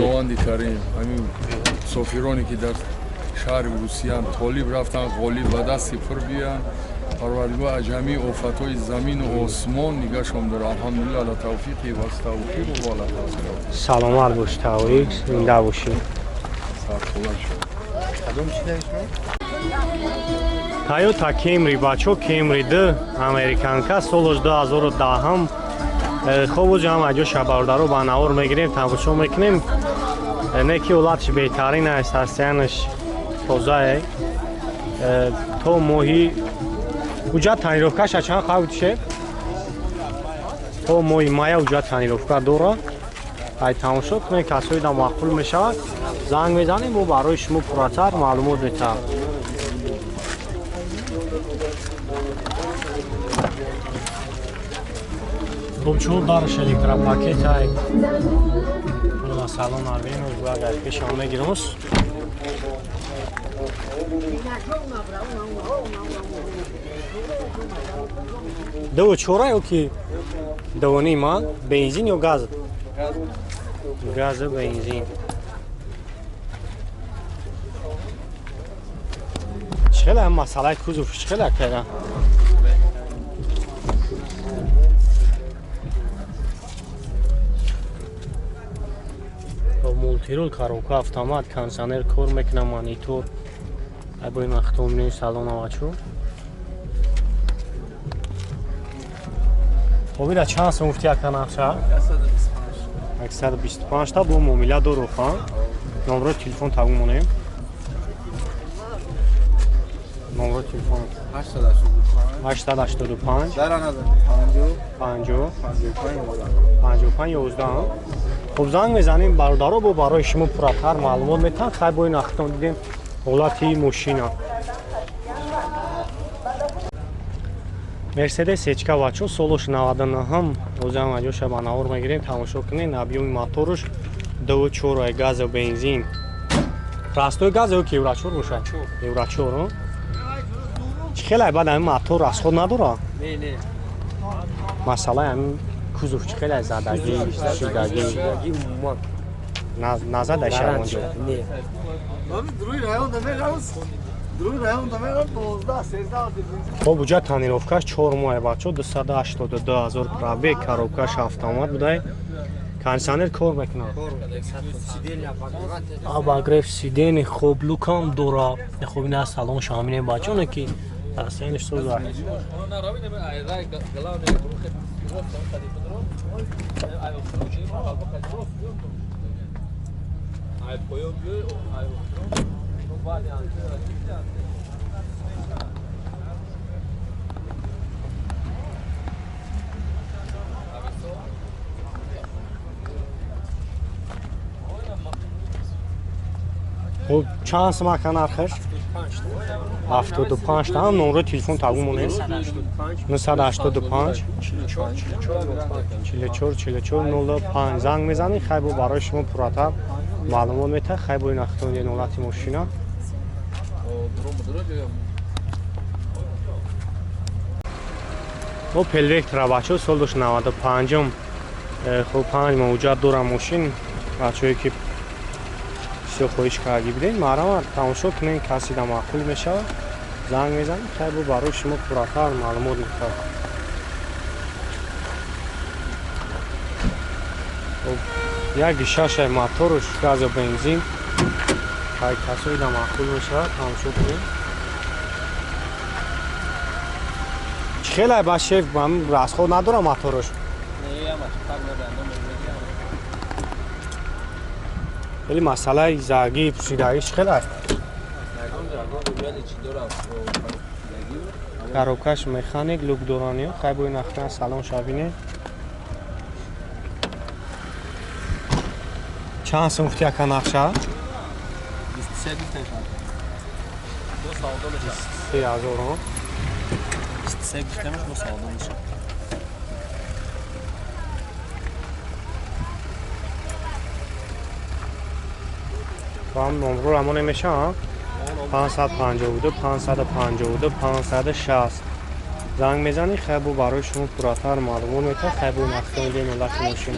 Худованди карим ҳамин мусофироне ки дар шаҳри Русиян толиб рафтан, ғолиб ба дасти пур биёянд. Парвардигор аз ҷамеи офатҳои замину осмон нигаҳшон дорад. Алҳамдулилла ала тавфиқи ва астағфиру ва ла. Саломат бош, Тавфиқ, зинда бошӣ. Сархӯла шуд. Тойота Кемри, бачо, Кемри 2 американка, солаш 2010. Хоб, оҷа ҳам аҷоша бародаро ба навор мегирем, тамошо мекунем. Не ки ҳолатш беҳтарин аст, ҳастиянаш тозае. То моҳи уҷа тонировкаша чанд қабд шед? То моҳи мая уҷа тонировка дора. Ай тамошо кунед, касои да маъқул мешавад, занг мезанем, бо барои шумо пурратар маълумот метаҳам. Хуб, чор дарш электропакет ай. На салон арбин, агар пешам мегирмус. Ду чора ё ки дувоним, а? Бензин ё газ? Газ, бензин. Чӣ хеле масъалаи кузов, чӣ хеле акайра? Мультирул, коробка автомат, кондиционер кор мекунам, монитор. Ай бо ин ахтомини салон авачо. Хоб, ира чанд сом гуфти, ака, нақша? 125 та бо муомила дору, ха? Номрои телефон табу монем. Номрои телефон 885 50 55 11. Хуб, занг мезанем, бародаро бо барои шумо пурратар маълумот метаҳанд. Хай, бо ин ахтон дидем ҳолати мошина. Мерседес Ечка, бачо, солош 99. Озам аҷоша ба навор мегирем, тамошо кунед. Объёми моторуш 2,4, газу бензин. Простой газ ё ки евро 4 бошад? Евро 4. Чӣ хеле баъд ҳамин мотор расход надора? Не, не. Масъалаи ҳамин кузов чӣ хеле задагӣ, шидагӣ? Умуман. Назада шавонҷо. Не. Хоб, уҷа тонировкаш 4 моҳе, бачо, 282 000 пробег, коробкаш автомат будай, кондиционер кор мекунад, обогрев сиденья. Хоб, люкам дора. Хоб, ина салон шамине, бачо, не ки тасияниш соза. Хуб, чанд сум, ака, нархаш? 75 та. Ҳам номрои телефон табу монем: 985 44 44 05. Занг мезанед, хай, бо барои шумо пурратар маълумот метаҳад. Хай, бо ин ахтон ҳолати мошина. Опел Вектра, бачаҳо, солдош 95-ум. Хуб, 5 моҳ ҳуҷҷат дорам мошин. Бачаҳое ки бисёр хоҳиш карда будем, марҳамат, тамошо кунед, каси да маъқул мешавад, занг мезанед, хай, бо барои шумо пурратар маълумот метаҳад. Як шашай моторуш, газу бензин. Хай, касои да маъқул мешавад, тамошо кунед. Чӣ хеле ба шеф расход надора моторуш? Хеле масъалаи загӣ, пӯшидагӣ чӣ хеле? Коробкаш механик, люк дораниё. Хай, бо ин ахтан салон шабине. Чанд сум гуфти, ака, нақша? 3000. 23 гуфтемаш, бо савдо мешавад. Вам номро рамон мешавад 552 552 560. Занг мезанӣ, хай, бо барои шумо пурратар маълумот метаҳад. Хай, бо нақшаи ҳолати мошин.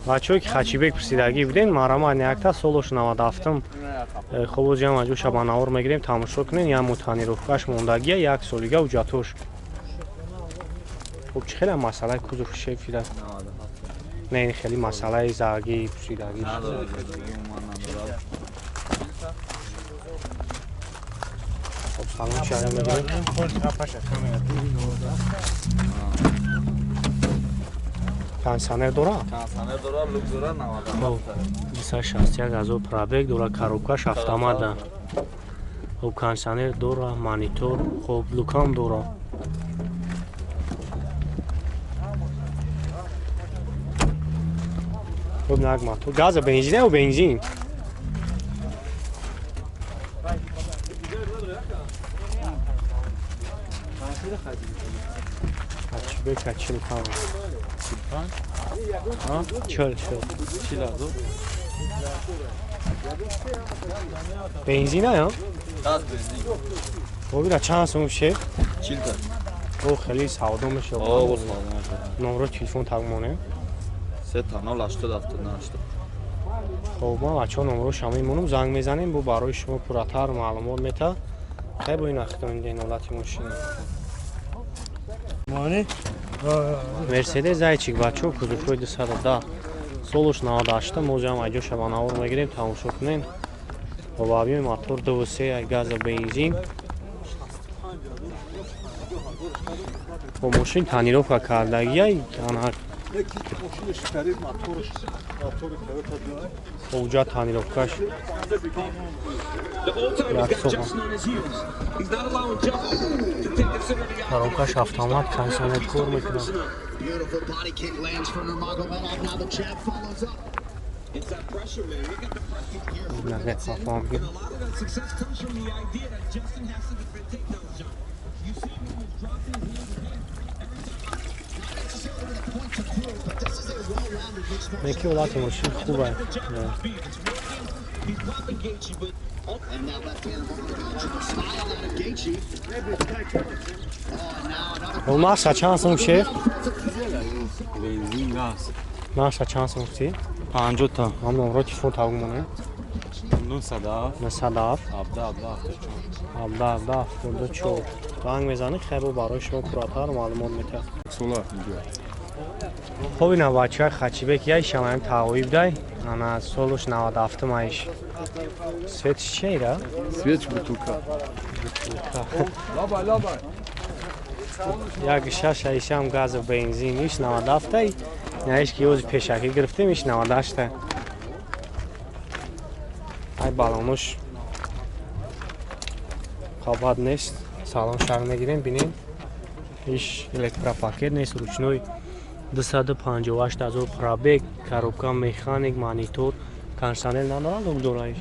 Бачаҳое ки Хачибек пурсидагӣ буден, марҳамат, якта солош 97-м. Хоб, ози ҳам аҷоша ба навор мегирем, тамошо кунен. Я мутанировкаш мондагия, як солига ҳуҷҷатош. Хоб, чӣ хеле масъалаи кузов шефида? Не, ин хеле масъалаи загӣ пурсидагӣ. Хоб, салом шаҳр мегирем. Кондиционер дора? Кондиционер дора, люк дора, 97. 261 ҳазор пробег дора, коробкаш автомата. Хоб, кондиционер дора, монитор, хоб, люкам дора. Хоб, нак мотор. Газа бензин ё бензин? Ачибека 45. 45? 40, 40. 40 ҳазор. Бензина ё? Газ бензин. Хоб, ира чанд сум шеф? 40 та. О, хеле савдо мешавад. О, боз савдо мешавад. Номро телефон тагмонем. 3 та 0 80 78. Хоб, ман бачаҳо номроша мемонам, занг мезанем, бо барои шумо пурратар маълумот мета. Хай, бо ин ахтоин ҳолати мошина. Мерседес зайчик, бачаҳо, кузовҳои 210, солуш 98, мози ҳам айҷоша ба навор мегирем, тамошо кунем. Хоб, объёми мотор 2,3, газа бензин. Бо мошин тонировка кардагия, ана ҳуҷҷат тонировкаш як сома. Коробкаш автомат, кондиционер кор мекунад. Beautiful body kick lands for Nurmagomedov. Now the jab follows up. Нагет автомобил. But this is a well-rounded mixed martial Неки ҳолати мошин хуб аст. And that left hand style out of Gaethje. Oh, and now another Хоб, нарха чанд сум, шеф? Бензин газ. Нарха чанд сум гуфтӣ? 50 та. Ҳам номро телефон тагмонем. 907 907 17 17 74. 17 17 74. Занг мезанӣ, хай, бо барои шумо пурратар маълумот метиҳад. Сола инҷо. Хоб, ина бачаҳои Хачибек яйшам ҳамин таоиб дай. Ана солуш 97 аиш. Светш чиира? Свеч бутылка. Лабай, лабай. Як шаш аишам газа бензин, иш 97 ай. Наиш ки ёзи пешакӣ гирифтем, иш 98 ай. Ай балонош қабат нест. Салон шар мегирем, бинем. Иш электропакет нест, ручной, 258 ҳазор пробег, коробка механик, монитор, кондиционер надорад, лук дора иш.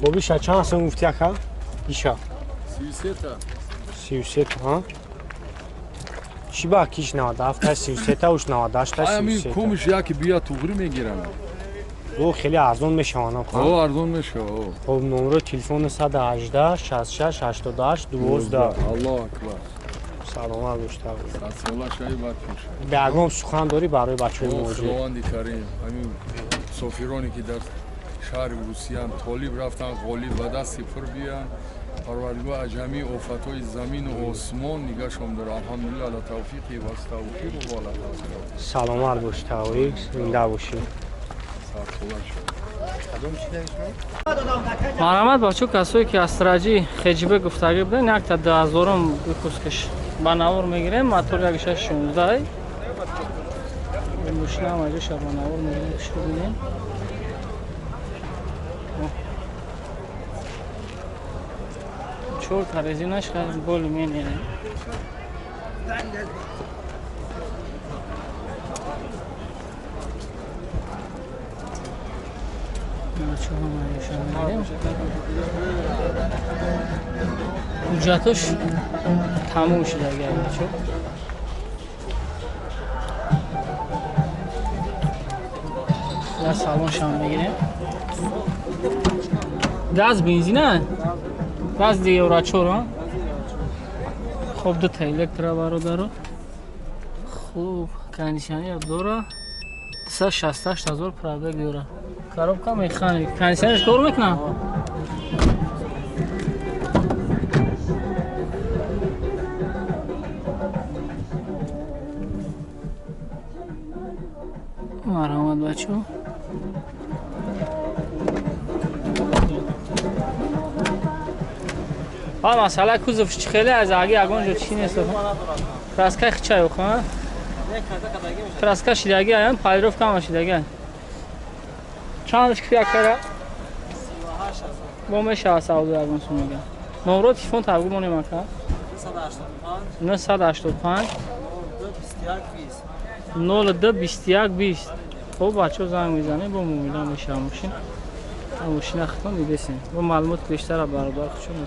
Бобиша чанд сум гуфти, ака? Иша. 33 та. 33 ҳа? Чӣ ба киш 97 та 33 та, уш 98 та Ай, ами 33 та. комиш яки бия туғри мегирам. Бо хеле арзон мешаванд. О, арзон мешава. О. Хоб, номро телефон 118 66 88 12. Аллоҳ акбар. Саломат бош, тавр. Сад сола шави бад пеша. Ба ягон сухан дорӣ барои бачаҳои О, муҳоҷир? Худованди карим, ҳамин мусофироне ки дар шаҳри Русиян, толиб рафтан, ғолиб ба дасти пур биёянд. Парвардигор аз ҷамъи офатҳои замину осмон нигаҳшон дорад. Алҳамдулилла ала тавфиқи ва астағфиру ва ла астағфир. Саломат бош, тавр, зинда бошӣ. Сад сола шавӣ. Марҳамат, бачо, касое ки астраҷи хеҷбе гуфтагӣ буден, якта дуҳазорум выпускаш ба навор мегирем, мотор 1.6 16. Мошина ҳам аҷоша ба навор мегирем, шурӯъ бинем. Чор та резинаш более-менее. Бачо, ҳам аҷоша мегирем. Ҳуҷҷатош тамом шуда, бачо. Я салоншам мегирем. Газ бензина? Газ диге евро 4, а? Хуб, дута электро бародаро. Хуб, кондиционер дора. 268 000 пробег дора. Коробка механик. Кондиционерш кор мекунад? Марҳамат, бачо. А масъала кузов чӣ хеле аз аги ягон ҷо чӣ нест. Краска хича ёха. Краска шидаги аян, полировка ҳама шидаги. Чанд шкфи акара? Бо мешава савдо ягон сум мега. Номро телефон табгу монем ака. 985 02 21 20. Хоб, бачо, занг мезанем, бо муомила мешава мошин. Мошина хитон дидесем. Бо маълумот бештара бародар хучон.